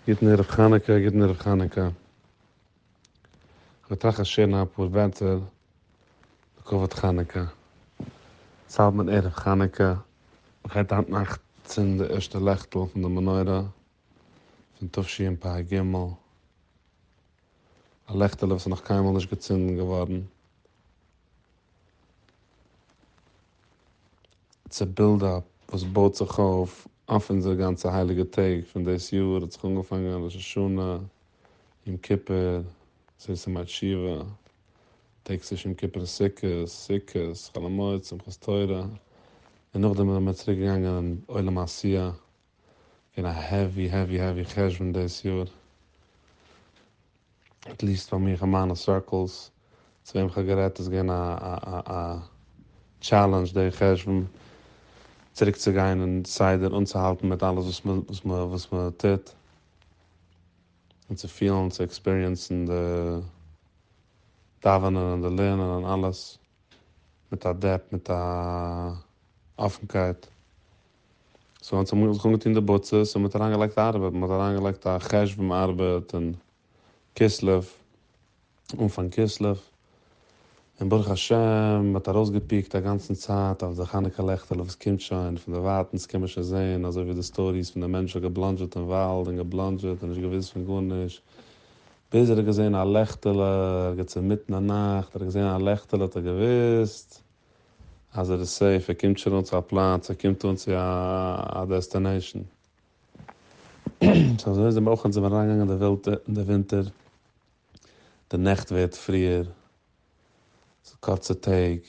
גוטן ערב חנוכה, גוטן ערב חנוכה. כ'האב געטראכט צו שערן אפאר ווערטער לכבוד חנוכה. יעצט האלט מען ערב חנוכה, מ'גייט היינט נאכט צינדן די ערשטע לעכטל פון די מנורה פון תשפ"ג. א לעכטעלע וואס איז נאך קיינמאל נישט געצינדן געווארן. איטס א בילד אפ וואס בויט זיך אויף אויף אונזערע גאנצע הייליגע טעג פון דאס יאר האט זיך אנגעפאנגען ראש השנה, יום כיפור, עשרת ימי תשובה, טעג צווישן יום כיפור און סוכות, סוכות, חול המועד, שמחת תורה, און נאכדעם זענען מיר צוריק געגאנגען אין עולם העשיה, געווען א העווי העווי העווי חשבון דאס יאר. עטליעסט פאר מיך אין מיינע סירקלס צו וועם כ'האב גערעדט איז געווען א א א טשעלענדזש די חשבון צוריק צו גיין אין סדר אנצוהאלטן מיט אלעס וואס מען וואס מען וואס מען טוט און צו פילן צו עקספיריענסן די דאווענען און די לערנען און אלעס מיט א דעפ מיט א אפנקייט. סאו אונז האבן זיך אנגעטון די בוטסעס און מ'האט אריינגעלייגט ארבעט, מ'האט אריינגעלייגט א חשבון ארבעט אין כסלו, אנפאנג כסלו, און ברוך השם מ'האט ארויסגעפיקט א גאנצן צייט אויף די חנוכה לעכטעלע וואס קומט שוין, פון דערווייטענס קען מען שוין זען אזוי ווי די סטאריס פון די מענטש האט געבלאנדזשעט אין וואלד און געבלאנדזשעט און נישט געוואוסט פון גארנישט, ביז ער האט געזען א לעכטעלע ערגעץ אינמיטן די נאכט, ער האט געזען א לעכטעלע האט ער געוואוסט אז ער איז סעיף, ער קומט שוין אן צו א פלאץ, ער קומט אן צו א דעסטענעישן. סאו אזוי זעמיר אויך אונז זעמיר אריינגעגאנגען אין די וועלט אין די ווינטער, די נעכט ווערט פריער, ס'איז קורצע טעג,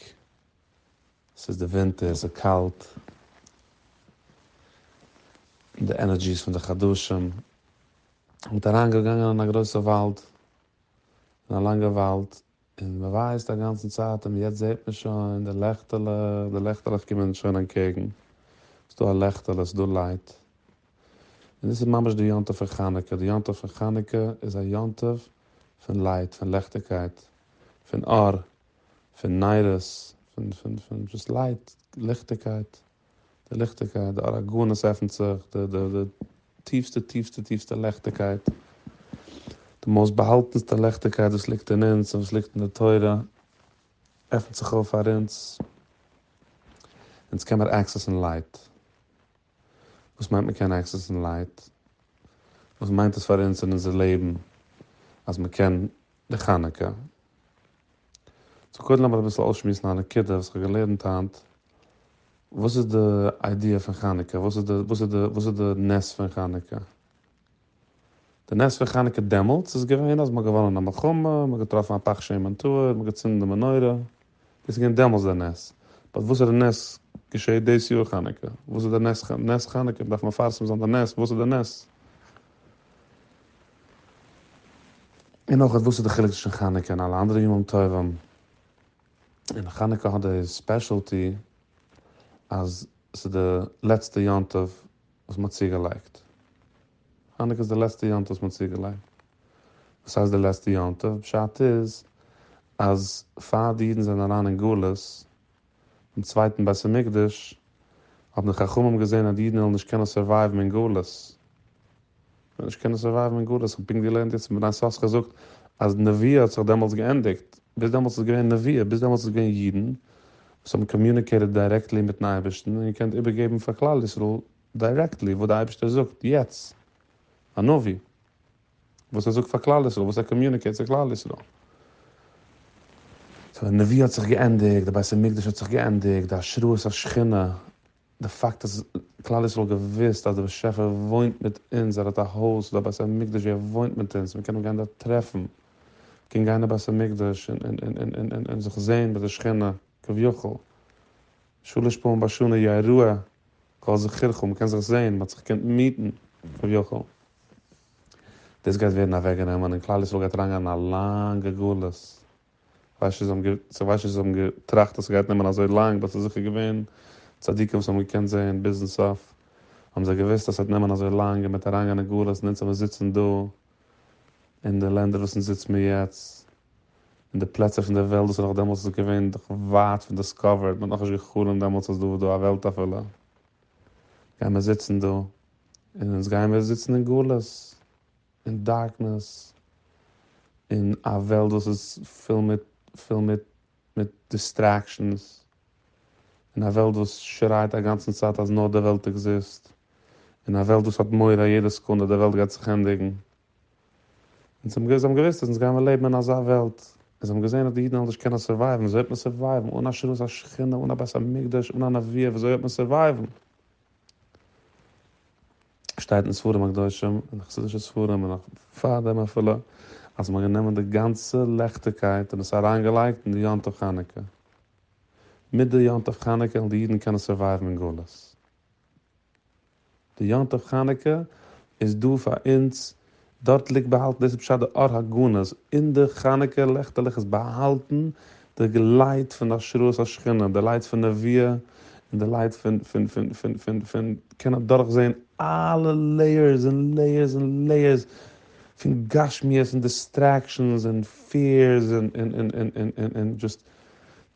ס'איז די ווינטער, ס'איז קאלט, די ענערדזשיס פון די חדשים, מ'האט אריינגעגאנגען אין א גרויסע וואלד, אין א לאנגע וואלד, און מען ווייסט א גאנצן צייט און יעצט זעט מען שוין די לעכטעלעך, די לעכטעלעך קומען שוין אנטקעגן, ס'איז דא א לעכטעלע, ס'איז דא לייט, און דאס איז ממש די יום טוב פון חנוכה, די יום טוב פון חנוכה איז א יום טוב פון לייט, פון לעכטיגקייט, פון אור, פון נרות, פון פון פון דזשאסט לייט, ליכטיגקייט. די ליכטיגקייט, די אור הגנוז עפנט זיך, די די די טיפסטע טיפסטע טיפסטע לעכטיגקייט, די מאוסט באהאלטענסטע לעכטיגקייט וואס ליגט אין אונז און וואס ליגט אין די תורה, עפנט זיך אויף פאר אונז, אונז קען מיר עקסעסן לייט. וואס מיינט מען קען עקסעסן לייט? וואס מיינט עס פאר אונז אין אונזער לעבן אז מען קען די חנוכה? סאו קודם לאמיר אביסל אויסשמועסן א נקודה וואס כ'האב געלערנט היינט, וואס איז די איידיע פון חנוכה? וואס איז די וואס איז די וואס איז די נס פון חנוכה? די נס פון חנוכה דעמאלטס איז געווען אז מ'האט געוואנען א מלחמה, מ'האט געטראפן א פך שמן טהור, מ'האט געצינדן די מנורה, דאס איז געווען דעמאלטס די נס, באט וואס איז די נס געשעט דאס יאר חנוכה? וואס איז די נס נס חנוכה? מ'דארף מפרסם זיין די נס, וואס איז די נס? און אויך וואס איז די חילוק צווישן חנוכה און אלע אנדערע ימים טובים? און חנוכה האט די ספעשעלטי אז ס'איז די לעצטע יום טוב וואס מ'האט צוגעלייגט. חנוכה איז די לעצטע יום טוב וואס מ'האט צוגעלייגט. וואס הייסט די לעצטע יום טוב? פשט איז אז פאר די אידן זענען אריין אין גלות, דעם צווייטן בית המקדש, האבן די חכמים געזען אז די אידן וועלן נישט קענען סורווייוון אין גלות. וועלן נישט קענען סורווייוון אין גלות. כ'האב פונקט געלערנט יעצט בני יששכר זאגט אז נבואה האט זיך דעמאלטס געענדיגט. ביז דעמאלטס איז געווען נבואה, ביז דעמאלטס איז געווען אידן וואס האבן קאמיוניקעיטעד דירעקטלי מיטן אייבערשטן און געקענט איבערגעבן פאר כלל ישראל דירעקטלי וואס די אייבערשטער זאגט יעצט. א נביא. וואס ער זאגט פאר כלל ישראל, וואס ער קאמיוניקעיט צו כלל ישראל. סאו די נבואה האט זיך געענדיגט, די בית המקדש האט זיך געענדיגט, די השראת השכינה, די פאקט אז כלל ישראל האט געוואוסט אז דער באשעפער וואוינט מיט אונז, ער האט א הויז, ס'איז דא א בית המקדש ווי ער וואוינט מיט אונז, מ'קען אים גיין דארט טרעפן, מ'קען גיין אין בית המקדש און זיך זעהן מיט די שכינה כביכול, שלש פעמים בשנה יראה כל זכורך, מ'קען זיך זעהן, מ'האט זיך געקענט מיטן כביכול. דאס גייט ווערן אוועקגענומען און כלל ישראל גייט אריינגיין אין א לאנגע גלות. כ'ווייס נישט צו זיי האבן געטראכט אז ס'גייט נעמען אזוי לאנג, באט ס'איז זיכער געווען צדיקים וואס האבן געקענט זעהן ביזן סוף, האבן זיי געוואוסט אז ס'וועט נעמען אזוי לאנג און מ'וועט אריינגיין אין גלות און אונז וועמיר זיצן דא אין די לענדער וואס אונז זיצן מיר יעצט, אין די פלעצער פון די וועלט וואס איז נאך דעמאלטס איז געווען דאך ווייט פון דיסקאווערד, מ'האט נאכנישט גע'חלומ'ט דעמאלטס אז דא איז דא א וועלט אפילו, גיימיר זיצן דא און אונז גיימיר זיצן אין גלות. אין דארקנעס, אין א וועלט וואס איז פול מיט פול מיט מיט דיסטרעקשאנס, אין א וועלט וואס שרייט א גאנצן צייט אז נאר די וועלט עקזיסט, אין א וועלט וואס האט מורא יעדע סעקונדע די וועלט גייט זיך ענדיגן. און זיי האבן געוואוסט אז אונז גיימיר לעבן אין אזא וועלט, און זיי האבן געזען אז די אידן וועלן נישט קענען סורווייוון, וויאזוי וועט מען סורווייוון אן השראת השכינה, אן א בית המקדש, אן א נבואה, וויאזוי וועט מען סורווייוון? שטייט אין ספרים הקדושים, אין חסידישע ספרים און נאך פארדעם אפילו, אז מ'האט גענומען די גאנצע לעכטיגקייט און עס אריינגעלייגט אין די יום טוב חנוכה. מיט די יום טוב חנוכה וועלן די אידן קענען סורווייוון אין גלות. די יום טוב חנוכה איז דא פאר אונז, דארט ליגט באהאלטן, דאס איז פשט די אור הגנוז, אין די חנוכה לעכטעלעך איז באהאלטן די לייט פון השראת השכינה, די לייט פון נבואה, און די לייט פון פון פון פון פון פון קענען דורך זעהן אלע לעיערס און לעיערס און לעיערס פון גשמיות און דיסטרעקשאנס און פיערס און און און און און און און דזשאסט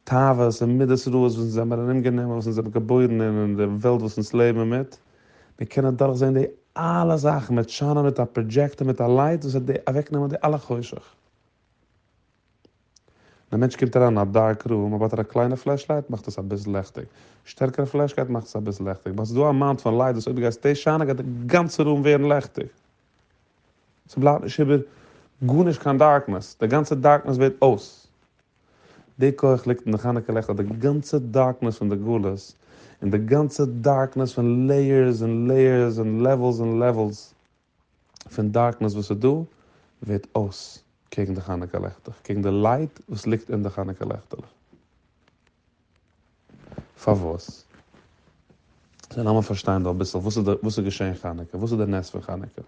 תאוות און מידות רעות וואס אונז זעמיר ארומגענומען, וואס אונז זעמיר געבוירן אין, אין די וועלט וואס אונז לעבן מיט, מיר קענען דורכזען די אלע זאכן, מ'וועט שיינען מיט א פראדזשעקטער מיט א לייט וואס וועט אוועקנעמען די אלע חושך. ווען א מענטש קומט אריין אין א דארק רום, אויב האט ער א קליינע פלעשלייט מאכט עס אביסל לעכטיג, שטערקערע פלעשלייט מאכט עס אביסל לעכטיג, באט ס'איז דא א אמאונט פון לייט וואס אויב דו גייסט דאס שיינען גייט די גאנצע רום ווערן לעכטיג. ס'בלייבט נישט איבער גארנישט קיין דארקנעס, די גאנצע דארקנעס ווערט אויס. די כח ליגט אין די חנוכה לעכט אז די גאנצע דארקנעס פון די גלות, און די גאנצע דארקנעס פון לעיערס און לעיערס און לעוועלס און לעוועלס פון דארקנעס וואס איז דא, ווערט אויס קעגן די חנוכה לעכטעך, קעגן די לייט וואס ליגט אין די חנוכה לעכטעלעך. פארוואס? סאו לאמיר פארשטיין דא אביסל וואס איז די וואס איז געשען חנוכה, וואס איז די נס פון חנוכה?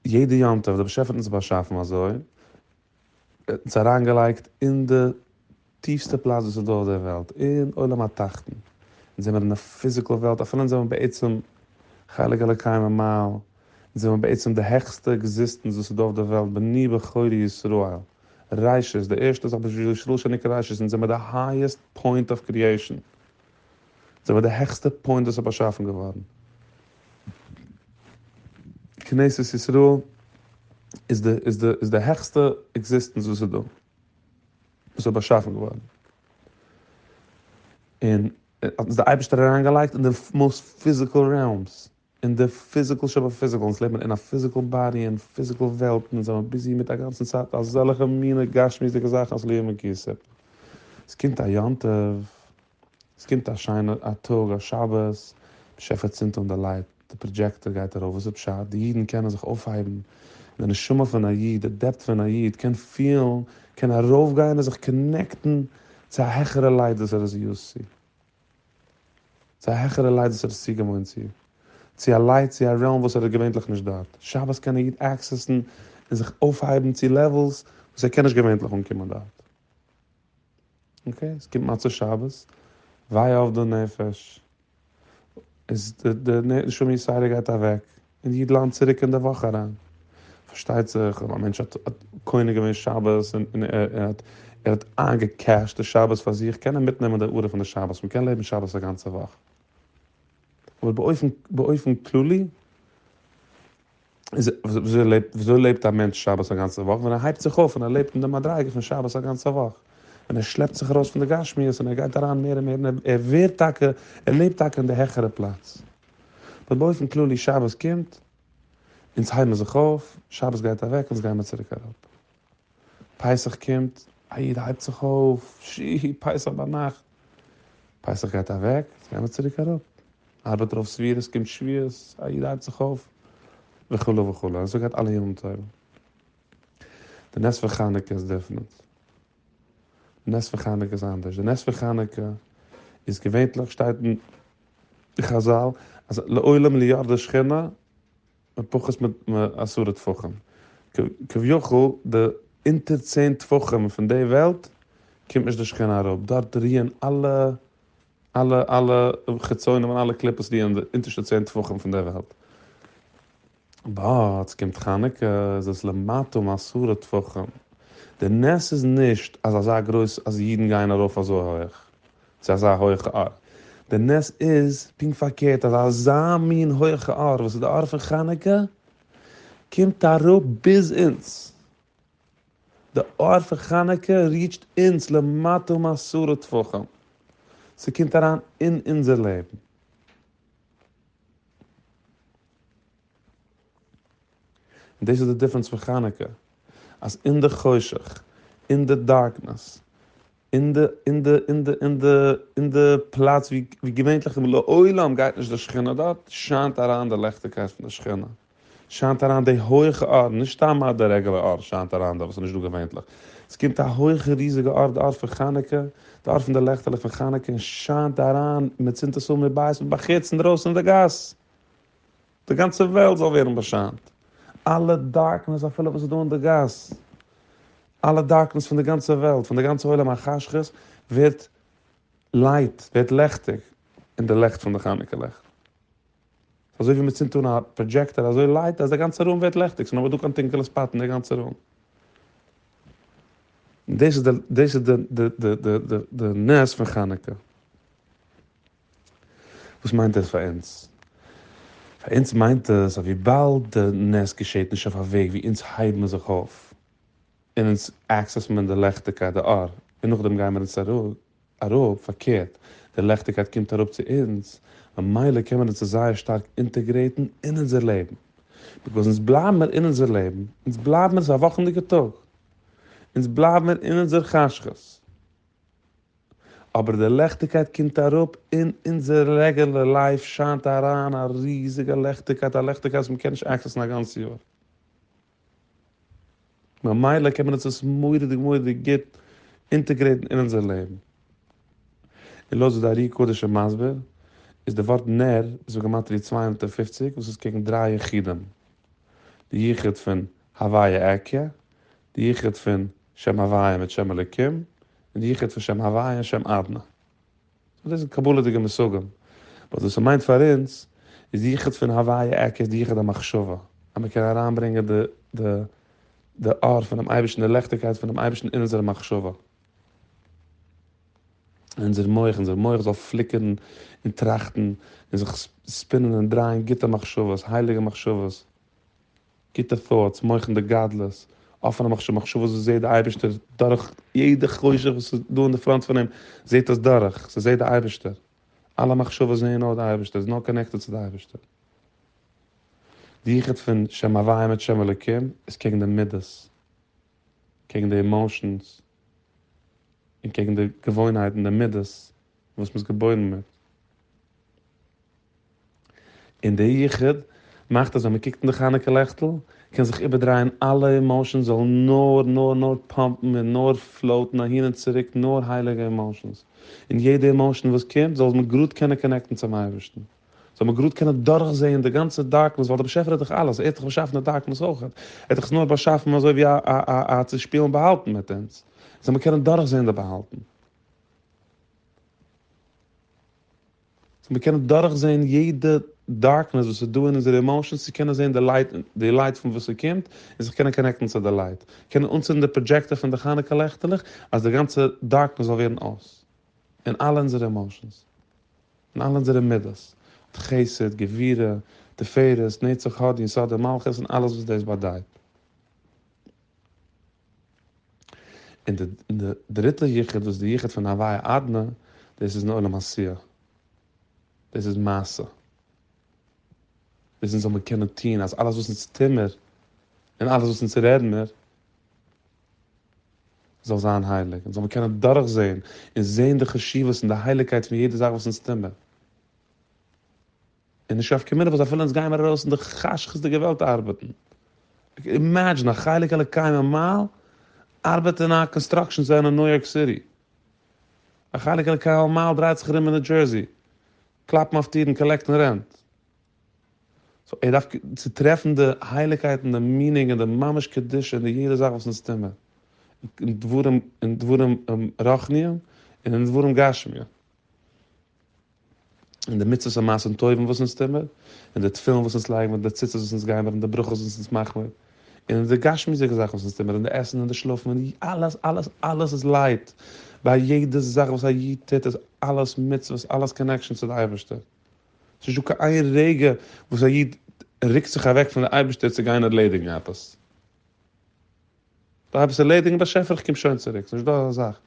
יעדע יום טוב, דער באשעפער האט אונז באשאפן אזוי, ער האט אונז אריינגעלייגט אין די טיפסטע פלאץ וואס איז דא אויף דער וועלט, אין עולם התחתון. אונז זעמיר אין א פיזיקעל וועלט, אפילו אונז זעמיר בעצם חלק אלוקי ממעל, אונז זעמיר בעצם די העכסטע עקזיסטענס וואס איז דא אויף דער וועלט, בני בכורי ישראל, ראשית, די ערשטע זאך בשביל ישראל שנקרא ראשית, אונז זעמיר די הייעסט פוינט אוו קריעישאן, אונז זעמיר די העכסטע פוינט וואס איז באשאפן געווארן. כנסת ישראל איז די איז די איז די העכסטע עקזיסטענס וואס איז דא, וואס איז באשאפן געווארן, און האט אונז די אייבערשטער אריינגעלייגט אין די מאסט פיזיקעל רעלמס, אין די פיזיקעל שבפיזיקעל, אונז לעבן אין א פיזיקעל באדי אין פיזיקעל וועלט, און אונז זענען ביזי מיט א גאנצן צייט אזעלכע מיני גשמיות'דיגע זאכן אז לא יאומן כי יסופר. עס קומט א יום טוב, עס קומט א שיינע א טאג א שבת, באשעפער צינדט אן די לייט, די פראדזשעקטער גייט ארויף, וואס איז פשט? די אידן קענען זיך אויפהייבן, די נשמה פון א איד, די דעפט פון א איד קען פילן, קען ארויפגיין און זיך קאנעקטן צו א העכערע לייט וואס ער איז יוזד צו, צו א העכערע לייט וואס ער איז צוגעוואוינט צו, צו א לייט, צו א רעלם וואס ער איז געווענטליך נישט דארט. שבת קען א איד עקסעסן און זיך אויפהייבן צו לעוועלס וואס ער קען נישט געווענטליך אנקומען דארט. אקעי, עס קומט מוצאי שבת, וויי אבדה נפש, איז די די נשמה יתירה גייט אוועק, און די איד לאנדט צוריק אין די וואך אריין. פארשטייט זיך אויב א מענטש האט קונה געווען שבת און און ער האט ער האט איינגעקעשט די שבת פאר זיך, קען ער מיטנעמען די הארה פון די שבת, מען קען לעבן שבת א גאנצע וואך. אבער באופן באופן כללי איז וויאזוי לעבט וויאזוי לעבט א מענטש שבת א גאנצע וואך? ווען ער הייבט זיך אויף און ער לעבט אין די מדריגה פון שבת א גאנצע וואך. ווען ער שלעפט זיך ארויס פון די גשמיות און ער גייט אריין מער און מער און ער ווערט טאקע, ער לעבט טאקע אין די העכערע פלאץ. באט באופן כללי שבת קומט, אונז הייבן זיך אויף, שבת גייט אוועק, אונז גיימער צוריק אראפ. פסח קומט, א איד הייבט זיך אויף, שי, פסח ביינאכט, פסח גייט אוועק, אונז גיימער צוריק אראפ. ארבעט ארויף ספירות, קומט שבועות, א איד הייבט זיך אויף, וכו' וכו', אזוי גייט אלע ימים טובים. די נס פון חנוכה איז דיפרענט. די נס פון חנוכה איז אנדערש. די נס פון חנוכה איז געווענטליך שטייט אין חזל אז לעולם לא ירדה שכינה בפחות מעשרה טפחים. כביכול די אונטער צען טפחים פון די וועלט קומט נישט די שכינה אראפ, דארט רוען אלע אלע אלע חיצונים און אלע קליפות רוען אין די אונטערשטע צען טפחים פון די וועלט. באט ס'קומט חנוכה איז עס למטה מעשרה טפחים. די נס איז נישט אז אזא גרויס אז אידן גייען ארויף אזוי הויך צו אזא הויכע אור. די נס איז פונקט פארקערט אז אזא מין הויכע אור וואס איז די אור פון חנוכה. קומט אראפ ביז אונז. די אור פון חנוכה ריטשט אונז למטה מעשרה טפחים, ס'קומט אריין אין אונזער לעבן. און דאס איז די דיפרענס פון חנוכה, אז אין די חושך, אין די דארקנעס, אין די אין די אין די אין די אין די פלאץ ווי ווי געווענטליך לעולם גייט נישט די שכינה דארט, שיינט אריין די לעכטיגקייט פון די שכינה, שיינט אריין די הויכע אור, נישט סתם א די רעגולער אור שיינט אריין דארט וואס איז נישט דא געווענטליך, עס קומט א הויכע ריזיגע אור, די אור פון חנוכה, די אור פון די לעכטעלעך פון חנוכה און שיינט אריין, מען צינדט עס אן מבית מבחוץ אינדרויסן אין די גאס. די גאנצע וועלט זאל ווערן באשיינט, אלע דארקנעס אפילו וואס איז דא אין די גאס, אלע דארקנעס פון די גאנצע וועלט, פון די גאנצע עולם החשכות, ווערט לייט, ווערט לעכטיג, אין די לעכט פון די חנוכה לעכט. אזוי ווי מען צינדט אן א פראדזשעקטאר אזוי לייט אז די גאנצע רום ווערט לעכטיג, ס'איז נאר דא קיין טונקעלע ספאט אין די גאנצע רום. דאס איז די, דאס איז די די די די די נס פון חנוכה. וואס מיינט דאס פאר אונז? פאר אונז מיינט עס אז וויבאלד די נס געשעט נישט אויף א וועג ווי אונז הייבן מיר זיך אויף און אונז עקסעסן מיר די לעכטיגקייט די אור און נאכדעם גייען מיר אונז אראפ, פארקערט די לעכטיגקייט קומט אראפ צו אונז, ממילא קען מען עס זייער שטארק אינטעגרעיטן אין אונזער לעבן, ביקאוז אונז בלייבן מיר אין אונזער לעבן, אונז בלייבן מיר, ס'איז א וואכענדיגע טאג, אונז בלייבן מיר אין אונזער חשכות. אבער די לעכטיגקייט קומט אראפ אין אונזער רעגולער לייף שיינט אריין א ריזיגע לעכטיגקייט א לעכטיגקייט וואס מ'קען נישט עקסעסן א גאנץ יאר ממילא קען מען עס מורא'דיג מורא'דיג גוט אינטעגרעיטן אין אונזער לעבן. און לויט וואס די אר"י הקדוש איז מסביר איז די ווארט נר איז בגימטריא 250 וואס איז קעגן דריי יחודים די יחוד פון הוויה אקיה די יחוד פון שם הוויה מיט שם אלוקים, און די יחוד פון שם הוויה און שם אדני. סאו דאס איז קבלה'דיגע מושגים. באט וואס ס'מיינט פאר אונז, איז די יחוד פון הוויה אקיה איז די יחוד המחשבה, אז מ'קען אריינברענגען די די די אור פונעם אייבערשטן, די לעכטיגקייט פונעם אייבערשטן אין אונזערע מחשבה. אין אונזער מח, אונזער מח זאל פליקערן און טראכטן און זיך ספינען און דרייען גוטע מחשבות, הייליגע מחשבות. גוטע thoughts, מוחין דגדלות, אפענע מחשבות, מחשבות וואס זעט די אייבערשטער דורך יעדע חושך וואס איז דא אין די פראנט פון אים, זעט עס דורך, ס'זעט די אייבערשטער, אלע מחשבות זעען נאר די אייבערשטער, איז נאר קאנעקטעד צו די אייבערשטער. די יחוד פון שם הוויה מיט שם אלוקים איז קעגן די מידות, קעגן די אימאושענס, און קעגן די געוואוינהייטן, די מידות וואס מ'איז געבוירן מיט. און די יחוד מאכט אז ווען מען קוקט אין די חנוכה לעכטל קען זיך איבערדרייען אלע אימאושענס זאלן נאר נאר נאר פאמפן און נאר פלאוטן אהין און צוריק נאר הייליגע אימאושענס, און יעדע אימאושען וואס קומט זאל מען גראד קענען קאנעקטן צום אייבערשטן, זאל מען גראד קענען דורכזעהן די גאנצע דארקנעס ווייל דער באשעפער האט דאך אלעס, ער האט דאך באשאפן די דארקנעס אויך, ער האט דאך עס נאר באשאפן אזוי ווי א א א צו שפילן באהאלטן מיט אונז, זאל מען קענען דורכזעהן די באהאלטן. זאל מען קענען דורכזעהן יעדע דארקנעס וואס איז דא אין אונזערע עמאושענס צו קענען זעהן די לייט, די לייט פון וואס ס'קומט, און זיך קענען קאנעקטן צו די לייט, קענען אנצינדן די פראדזשעקטער פון די חנוכה לעכטעלעך אז די גאנצע דארקנעס זאל ווערן אויס, אין אלע אונזערע עמאושענס, אין אלע אונזערע מידות, חסד, גבורה, תפארת, נצח, הוד, יסוד און מלכות און אלעס וואס דאס באדייט. און די דריטע יחוד וואס איז די יחוד פון הוויה אדני, דאס איז אין עולם העשיה, דאס איז מעשה, דאס אונז זאל מיר קענען טון אז אלעס וואס אונז טוהן מיר, און אלעס וואס אונז רעדן מיר, זאל זיין הייליג, אונז זאל מיר קענען דורכזעהן און זעהן די חשיבות און די הייליגקייט פון יעדע זאך וואס אונז טוהן מיר. און נישט נפקא מינה וואס אפילו אונז גיימער ארויס אין די חשכות'דיגע וועלט ארבעטן. אימעדזשין א חלק אלוקי ממעל ארבעט אין א קאנסטראקשען זאון אין ניו יארק סיטי. א חלק אלוקי ממעל דרייט זיך ארום אין ניו דזשערסי קלאפן אויף טירן קאלעקטן רענט. סאו ער דארף צו טרעפן די הייליגקייט און די מינינג און די ממש קדושה אין די יעדע זאך וואס אונז טוהן מיר. אין דברים אין דברים רוחניים און אין דברים גשמיים. און די מצוות און מעשים טובים וואס אונז טוהן מיר, און די תפילין וואס אונז לייגן מיר, און די ציצית וואס אונז גייען מיר, און די ברכות וואס אונז מאכן מיר, און די גשמיות'דיגע זאכן וואס אונז טוהן מיר, און די עסן און די שלאפן, און אלעס אלעס אלעס איז לייט, ביי יעדע זאך וואס א איד טוט איז אלעס מצוות, אלעס קאנעקשאן צו די אייבערשטער, ס'נישט דא קיין איין רגע וואס א איד. רוקט זיך אוועק פון די אייבערשטער צו גיין ערלעדיגן עפעס. דארף עפעס ערלעדיגן באשעפער איך קום שוין צוריק, ס'נישט דא אזא זאך.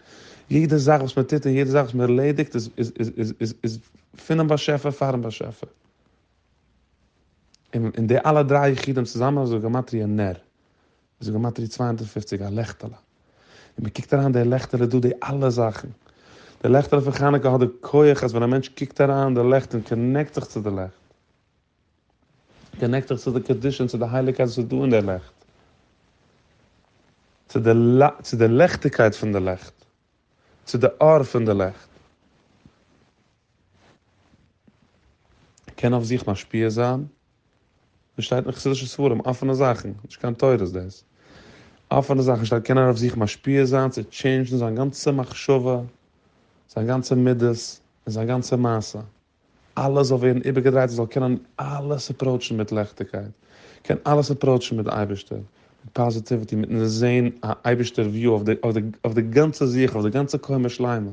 יעדע זאך וואס מען טוט און יעדע זאך וואס מען ערלעדיגט איז איז איז איז איז פונעם באשעפער פארן באשעפער. און און די אלע דריי יחודים צוזאמען איז בגימטריא נר, איז בגימטריא 250 א לעכטעלע. און מען קוקט אריין די לעכטעלע דא די אלע זאכן. די לעכטעלע פון חנוכה האט די כח אז ווען א מענטש קוקט אריין אין די לעכט און קאנעקט זיך צו די לעכט, קאנעקט זיך צו די קדושה און צו די הייליגקייט וואס איז דא אין די לעכט, צו די צו די לעכטיגקייט פון די לעכט, צו די אור פון די לעכט, קען אויף זיך משפיע זיין, דאס שטייט אין חסידישע ספרים, אפענע זאכן, נישט קיין תורות דאס, אפענע זאכן שטייט קען ער אויף זיך משפיע זיין צו טשעינדזשן זיין גאנצע מחשבה, זיין גאנצע מידות, און זיין גאנצע מעשה. אלעס זאל ווערן איבערגעדרייט ער זאל קענען אלעס אפראוטשן מיט לעכטיגקייט, קען אלעס אפראוטשן מיט די אייבערשטער, מיט פאזיטיוויטי, מיטן זען א אייבערשטער וויו אויף די אויף די גאנצע זיך, אויף די גאנצע קומה שלימה,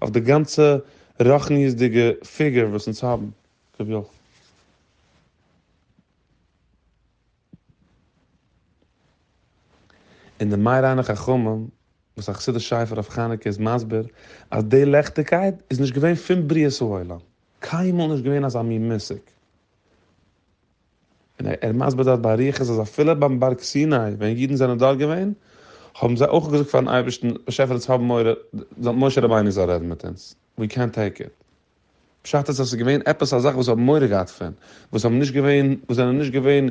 אויף די גאנצע רוחניות'דיגע פיגור וואס אונז האבן, כביכול. און די מאיר עיני חכמים וואס א חסידיש ספר אויף חנוכה איז מסביר אז די לעכטיגקייט איז נישט געווען פון בריאת העולם, קיינמאל נישט געווען אזא מין מושג. און ער איז מסביר דארט באריכות אז אפילו ביים בארג סיני ווען אידן זענען דארט געווען האבן זיי אויך געזאגט פארן אייבערשטן באשעפער אונז האבן מורא משה רבינו זאל רעדן מיט אונז, ווי קענט טעיק איט. פשט איז אז ס'איז געווען עפעס א זאך וואס האבן מורא געהאט פון, וואס האבן נישט געווען, וואס זענען נישט געווען,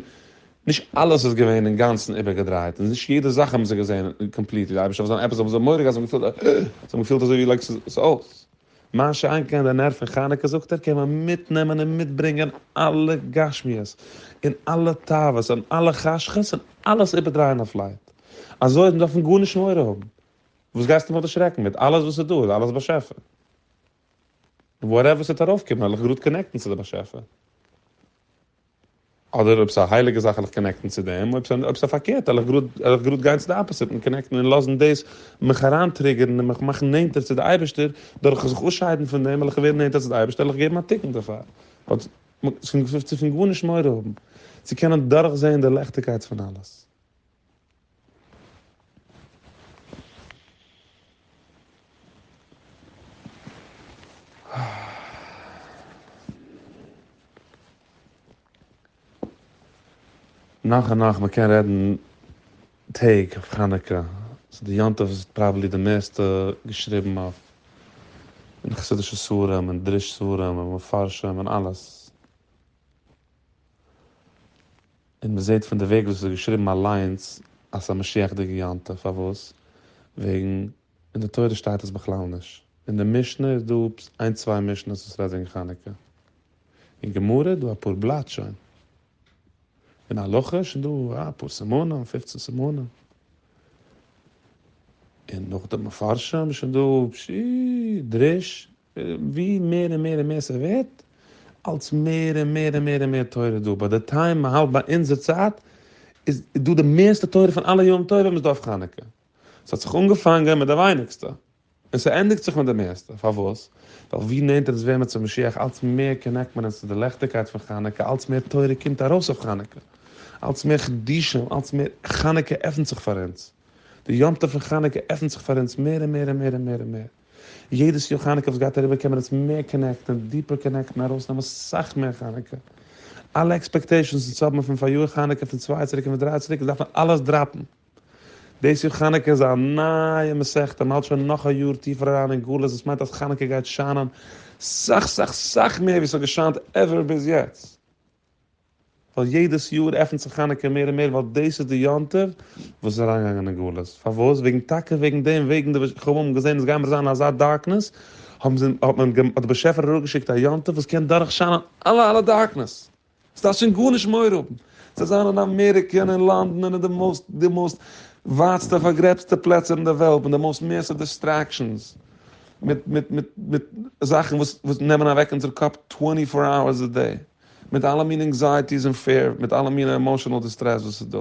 נישט אלעס איז געווען אינגאנצן איבערגעדרייט, און נישט יעדע זאך האבן זיי געזען קאמפליטלי, די אייבערשטער זאל זיין עפעס האבן זיי מורא געהאט, זיי האבן געפילט זיי האבן געפילט אזוי ווי לייק ס'איז אויס. מה שאין כן די נר פון חנוכה זאגט ער קען מען מיטנעמען און מיטברענגען אלע גשמיות און אלע תאוות און אלע חשכות און אלעס איבערדרייען אויף לייט, אזוי אז מ'דארף פון גארנישט מורא האבן, וואס גייסטו מיך דערשרעקן מיט אלעס וואס איז דא איז אלעס באשעפער. וואטעווער ס'וועט ארויפקומען וועל איך גראד קאנעקטן צו די באשעפער. אדער אויב ס'איז א הייליגע זאך וועל איך קאנעקטן צו דעם, אויב ס'איז פארקערט וועל איך גראד וועל איך גראד גיין צו די אפעסיט און קאנעקטן און לאזן דאס מיך אריינטריגערן און מיך מאכן נענטער צו די אייבערשטער, דורך זיך אפשיידן פון דעם וועל איך ווערן נענטער צו די אייבערשטער וועל איך געבן א תיקון דערפאר. באט צו פון גארנישט מורא האבן, צו קענען דורכזען די לעכטיגקייט פון אלעס. נאך און נאך, מ'קען רעדן טעג אויף חנוכה, ס'איז די יום טוב וואס איז פראבעבלי די מערסטע געשריבן אויף אין חסידישע ספרים און דרוש ספרים און מפרשים און אלעס. און מען זעט פון די וועג וואס עס איז געשריבן אליינס אז ס'איז א משיח'דיגע יום טוב, פארוואס? וועגן אין די תורה שטייט עס בכלל נישט, אין די משנה איז דא איין צוויי משניות וואס רעדט וועגן חנוכה, אין גמרא איז דא אפאר בלאט שוין, אין הלכה איז שוין דא אפאר סימנים, פופצן סימנים, און נאך די מפרשים איז שוין דא פשי דרוש. ווי מער און מער און מער ס'ווערט, אלץ מער און מער און מער און מער תורה איז דא. ביי די טיים מ'האלט ביי אונזער צייט, איז דא די מערסטע תורה פון אלע ימים טובים איז דא אויף חנוכה. ס'האט זיך אנגעפאנגען מיט די ווייניגסטע, און ס'ענדיגט זיך מיט די מערסטע. פארוואס? ווייל ווי נענטער אונז ווערן מיר צו משיח, אלץ מער קאנעקט מען אונז צו די לעכטיגקייט פון חנוכה, אלץ מער תורה קומט ארויס אויף חנוכה, אלץ מער חידושים, אלץ מער חנוכה עפנט זיך פאר אונז. די יום טוב פון חנוכה עפנט זיך פאר אונז מער און מער און מער און מער און מער. יעדעס יאר חנוכה וואס גייט אריבער קען מען עס מער קאנעקטען, דיפער קאנעקטען, ארויסנעמען אסאך מער חנוכה. אלע עקספעקטעישאנס וואס האבן מיר פון פאריאר חנוכה, פון צוויי יאר צוריק און פון דריי יאר צוריק, דארף מען אלעס דראפן. דאס יאר חנוכה איז א נייע מסכתא, מען האלט שוין נאך א יאר טיפער אריין אין גלות, וואס מיינט אז חנוכה גייט שיינען סאך סאך סאך מער ווי עס האט געשיינט עווער ביז יעצט. ווייל יעדעס יאר עפנט זיך חנוכה מער און מער ווייל דאס איז די יום טוב וואס איז אריינגעגאנגען אין גלות, פארוואס? וועגן טאקע וועגן דעם וועגן די חכמים האבן געזען אז גיימיר זיין אין אזא דארקנעס האבן זיי האט מען האט די באשעפער אראפגעשיקט א יום טוב וואס קען דורך שיינען אלע אלע דארקנעס, עטס דארפטס שוין גארנישט מורא האבן, צו זיין אין אמעריקע און אין לאנדאן און אין די מאוסט די מאוסט ווייטסטע פארגרעבטסטע פלעצער אין די וועלט מיט די מאוסט מערסטע דיסטרעקשאנס מיט מיט מיט מיט זאכן וואס וואס נעמען אוועק אונזער קאפ טווענטי פאר אווערס א דעי. מיט אלע מינע ענקזייעטיס און פעיר, מיט אלע מינע עמאשענעל דיסטרעס וואס איז דא.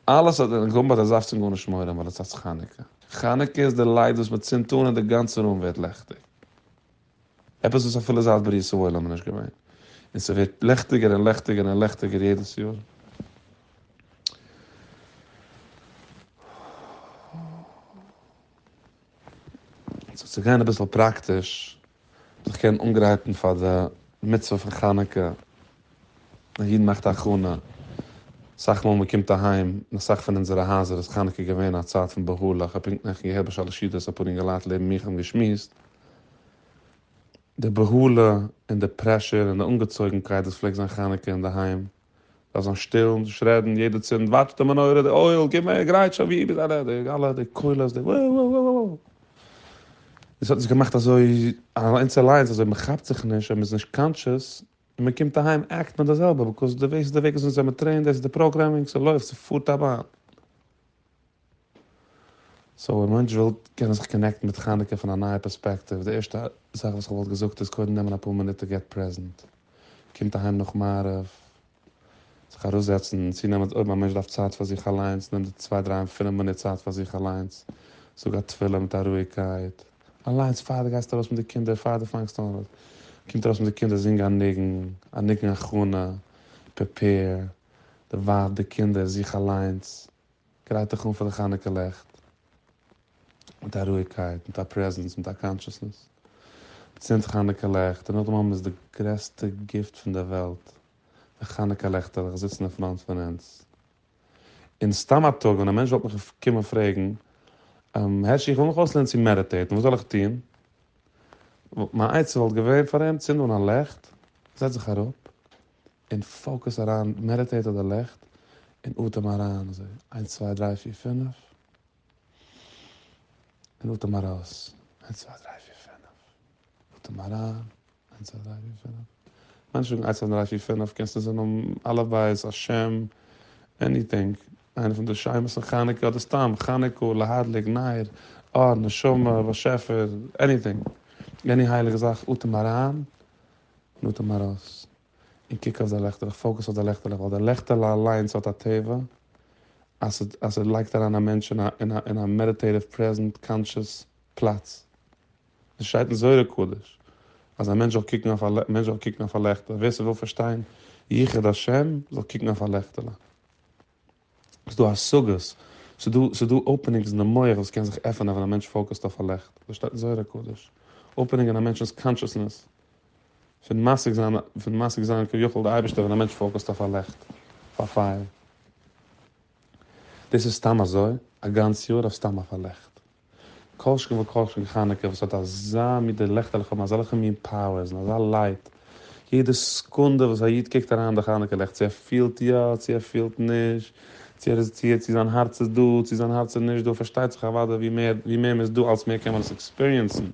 אלעס האט ער געהאט באט עטס דארפטס גארנישט מורא האבן ווייל עס הייסט חנוכה. חנוכה איז די לייט וואס מען צינדט אן און די גאנצע רום ווערט לעכטיג. עפעס וואס אפילו זייט בריאת העולם איז נישט געווען. און ס'ווערט לעכטיגער און לעכטיגער און לעכטיגער יעדעס יאר. סאו צו גיין אביסל פראקטיש, זיך קענען אנגרייטן פאר די מצוה פון חנוכה, א איד מאכט א הכנה, אסאך מאל מען קומט אהיים, אין אסאך פון אונזערע הייזער איז חנוכה געווען א צייט פון בהלה, איך האב פונקט נעכטן געהערט ביי שלש סעודות אפאר אינגעלייט לעבן מיך האבן געשמועסט, די בהלה און די פרעשור און די אנגעצויגנקייט וואס פלעגט זיין חנוכה אינדערהיים, דארף זיין שטיל, נישט רעדן, יעדער צינדט, וואטש די מנורה, די אויל, גיב מיר, גרייט שוין, ווי ביז אלע, די אלע, די קולות, די וואו וואו וואו וואו. דאס האט אונז געמאכט אזוי, אונז אליינס, אזוי מען כאפט זיך נישט, אויב מען איז נישט קאנטשעס, און מען קומט אהיים עקט מען די זעלבע, ביקאוז דאס איז די וועג וואס אונז זעמיר טרעינד, דאס איז די פראגרעמינג, ס'לויפט, ס'פארט א באן. סאו אויב א מענטש וויל קענען זיך קאנעקטן מיט חנוכה פון א נייע פערספעקטיוו, די ערשטע זאך וואס כ'וואלט געזאגט איז קודם נעמען אפאר מינוט טו געט פרעזענט. קומט אהיים נאך מעריב, זיך אראפזעצן, צונעמען אויב א מענטש דארף צייט פאר זיך אליינס, נעם די צוויי דריי פינף מינוט צייט פאר זיך אליינס, זאג א תפילה מיט א רואיגקייט, אליינס פאר דו גייסט ארויס מיט די קינדער, פאר דו פאנגסט אן, קומט ארויס מיט די קינדער זינג א ניגון, א ניגון הכנה, פרעפעיר די ווייב, די קינדער, זיך אליינס. גרייט דיך אן פאר די חנוכה לעכט מיט א רואיגקייט, מיט א פרעזענס, מיט א קאנשעסנעס. מ'צינדט חנוכה לעכט און נאכדעם האבן מיר די גרעסטע גיפט פון די וועלט, די חנוכה לעכטעלעך זיצן אין פראנט פון אונז. און סתם א טאג ווען א מענטש וואלט מיך געקומען פרעגן, הערשי איך וויל מיך אויסלערנען צו מעדיטעיטן, וואס זאל איך טון? מיין עצה וואלט געווען פאר אים, צינד אן א לעכט, זעץ זיך אראפ, און פאוקעס אריין, מעדיטעיט אויף די לעכט, און אטעם אריין אזוי, איינס צוויי דריי פיר פינף, און אטעם ארויס, איינס צוויי דריי פיר פינף, אטעם אריין, איינס צוויי דריי פיר פינף, מענטשן זאגן איינס צוויי דריי פיר פינף, קענסט אינזין האבן אלף בית, השם, עניטינג, איינע פון די שמות פון חנוכה אדער סתם חנוכה, להדליק, נר, אור, נשמה, באשעפער, עניטינג, עני הייליגע זאך, אטעם אריין, און אטעם ארויס. און קוק אויף די לעכטעלעך, פאוקעס אויף די לעכטעלעך, ווייל די לעכטעלע אליינס האט א טבע אז אז ס'לייגט אריין א מענטש אין א אין א אין א מעדיטעטיוו פרעזענט קאנטשעס פלאץ. עס שטייט אין זוהר הקדוש אז א מענטש זאל קוקן אויף א מענטש זאל קוקן אויף א לעכטעלע, ווער ס'וויל פארשטיין יחוד השם זאל קוקן אויף א לעכטעלע. ס'איז דא השגות, ס'איז דא ס'איז דא אופענינגס אין די מח וואס קען זיך עפענען ווען א מענטש פאוקעסט אויף א לעכט, דאס שטייט אין זוהר הקדוש, אופענינג אין א מענטש'נס קאנשעסנעס, פון משיג זיין פון משיג זיין כביכול די אייבערשטער ווען א מענטש פאוקעסט אויף א לעכט, אויף א פייער. דאס איז סתם אזוי א גאנץ יאר אויף סתם אויף א לעכט. כל שכן וכל שכן חנוכה וואס האט אזא מין די לעכטעלעך האבן אזעלכע מין פאוערס און אזא לייט, יעדע סעקונדע וואס א איד קוקט אריין אין די חנוכה לעכט צו ער פילט יא צו ער פילט נישט, צו ער איז צו צו זיין הארץ איז דא צו זיין הארץ איז נישט דא, פארשטייט זיך אוודאי ווי מער ווי מער מען איז דא אלס מער קען מען עס עקספיריענסן,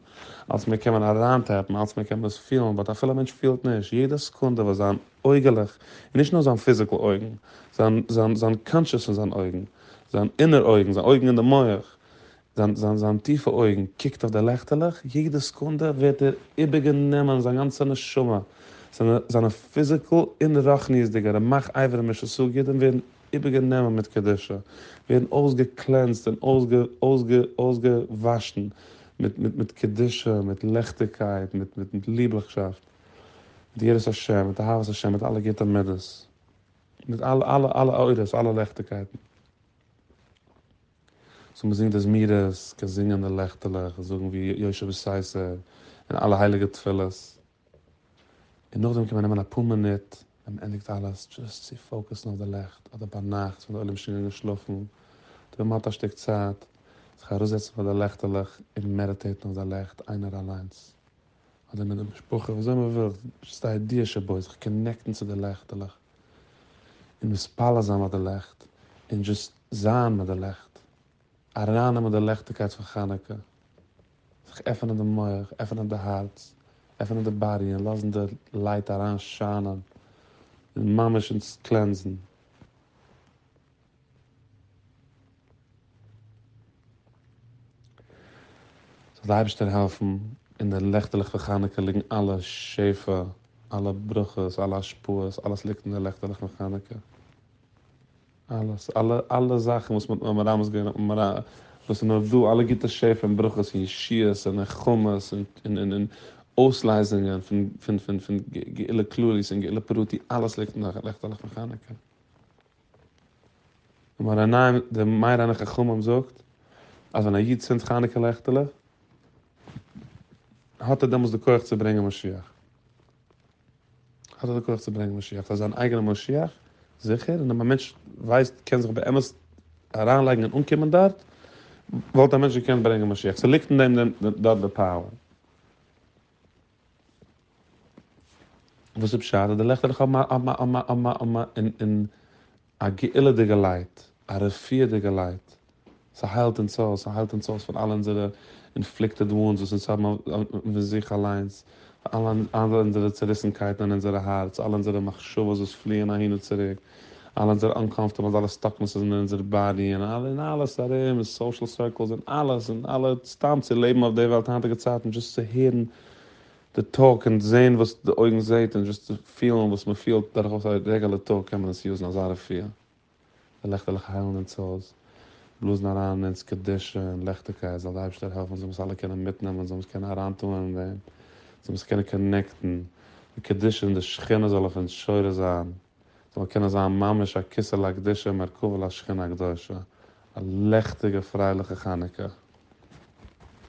אלס מער קען מען אריינטעפן, אלס מער קען מען עס פילן, באט אפילו א מענטש פילט נישט, יעדע סעקונדע וואס זיין אויגעלעך, און נישט נאר זיין פיזיקל אויגן, זיין זיין זיין קאנטשעס פון זיין אויגן, זיין אינער אויגן, זיין אויגן אין די מח, זיין זיין זיין טיפע אויגן קוקט אויף די לעכטעלעך, יעדע סעקונדע ווערט ער איבערגענומען זיין גאנצע נשמה, זיינע זיינע פיזיקל און רוחניות'דיגע רמ"ח אברים ושס"ה גידים ווערן איבערגענומען מיט קדושה, ווערן אויסגעקלענסט און אויסגע אויסגע אויסגעוואשן מיט מיט מיט קדושה, מיט ליכטיגקייט, מיט מיט מיט ליבליכשאפט, מיט יראת השם, מיט אהבת השם, מיט אלע גוטע מידות, מיט אלע אלע אלע אורות, אלע ליכטיגקייטן. סאו מ'זינגט די זמירות, קענסט זינגען די לעכטעלעך, זאגן ווי יושב בסתר, און אלע הייליגע תפילות. און נאכדעם קען מען נעמען אפאר מינוט, ווען מ'ענדיגט אלעס, דזשאסט צו פאוקעסן אויף די לעכט, אדער ביינאכט ווען די עולם איז שוין געגאנגען שלאפן, אדער ווען מ'האט א שטיק צייט, זיך אראפזעצן פאר די לעכטעלעך און מעדיטעיטן אויף די לעכט איינער אליינס, אדער מיט די משפחה, וויאזוי מ'וויל, דזשאסט די איידיע שבו, זיך קאנעקטן צו די לעכטעלעך. און מתפלל זיין ביי די לעכט, און דזשאסט זיין מיט די לעכט, ארייננעמען די לעכטיגקייט פון חנוכה, זיך עפענען די מח, עפענען די הארץ, עפענען די באדי און לאזן די לייט אריין שיינען און ממש אונז קלענסן. זאל די אייבערשטער העלפן אין די לעכטעלעך פון חנוכה ליגן אלע שפע, אלע ברכות, אלע השפעות, אלעס ליגט אין די לעכטעלעך פון חנוכה, אלעס, אלע אלע זאכן וואס מען האט נאר מרמז געווען האט מען וואס איז נאר דא, אלע גוטע שפע און ברכות און ישועות און נחמות און און און. אויסלייזונגען פון פון פון פון גאולה כללית און גאולה פרטי אלעס ליגט אין די לעכטעלעך פון חנוכה. די מאור עיניים די מאיר עיני חכמים זאגט אז ווען א איד צינדט חנוכה לעכטעלעך האט ער דעמאלטס די כח צו ברענגען משיח. האט ער די כח צו ברענגען משיח, ס'איז זיין אייגענע משיח, זיכער, און אויב א מענטש ווייסט, קען זיך באמת אריינלייגן און אנקומען דארט, וואלט א מענטש געקענט ברענגען משיח, ס'ליגט אין דעם דארט די פאוער. וואס איז פשט אז די לעכטעלעך האבן א האבן א האבן א האבן א האבן א און א גאולה'דיגע לייט, א רפואה'דיגע לייט, ס'היילט אונז אויס, ס'היילט אונז אויס פון אלע אונזערע אינפליקטעד וואונדס וואס אונז האבן פון זיך אליינס, אלע אונזערע צוריסנקייטן אין אונזערע הארץ, אלע אונזערע מחשבות וואס פליען אהין און צוריק, אלע אונזערע אנקאמפארטעבלס, אלע סטאקנעסעס אין אונזער באדי, און אלע און אלעס ארום, און סאושעל סירקלס, און אלעס, און אלע, סתם צו לעבן אויף די וועלט היינטיגע צייטן, דזשאסט צו הערן די טאלק און זעהן וואס די אויגן זעהט און דזשאסט צו פילן וואס מען פילט דורכאויס א רעגולער טאג קען מען עס יוזן אזא רפואה. די לעכטעלעך היילן אונז אויס, בלאזן אריין אין אונז קדושה און לעכטיגקייט, זאל די אייבערשטער העלפן זאל מען עס אלע קענען מיטנעמען, זאל מען עס קענען אריינטאן אין דעם, זאל מען זיך קענען קאנעקטן, די קדושה און די שכינה זאל אויף אונז שורה זיין, זאל מען קענען זיין ממש א כסא לקדושה מרכבה לשכינה הקדושה, א לעכטיגע פרייליכע חנוכה.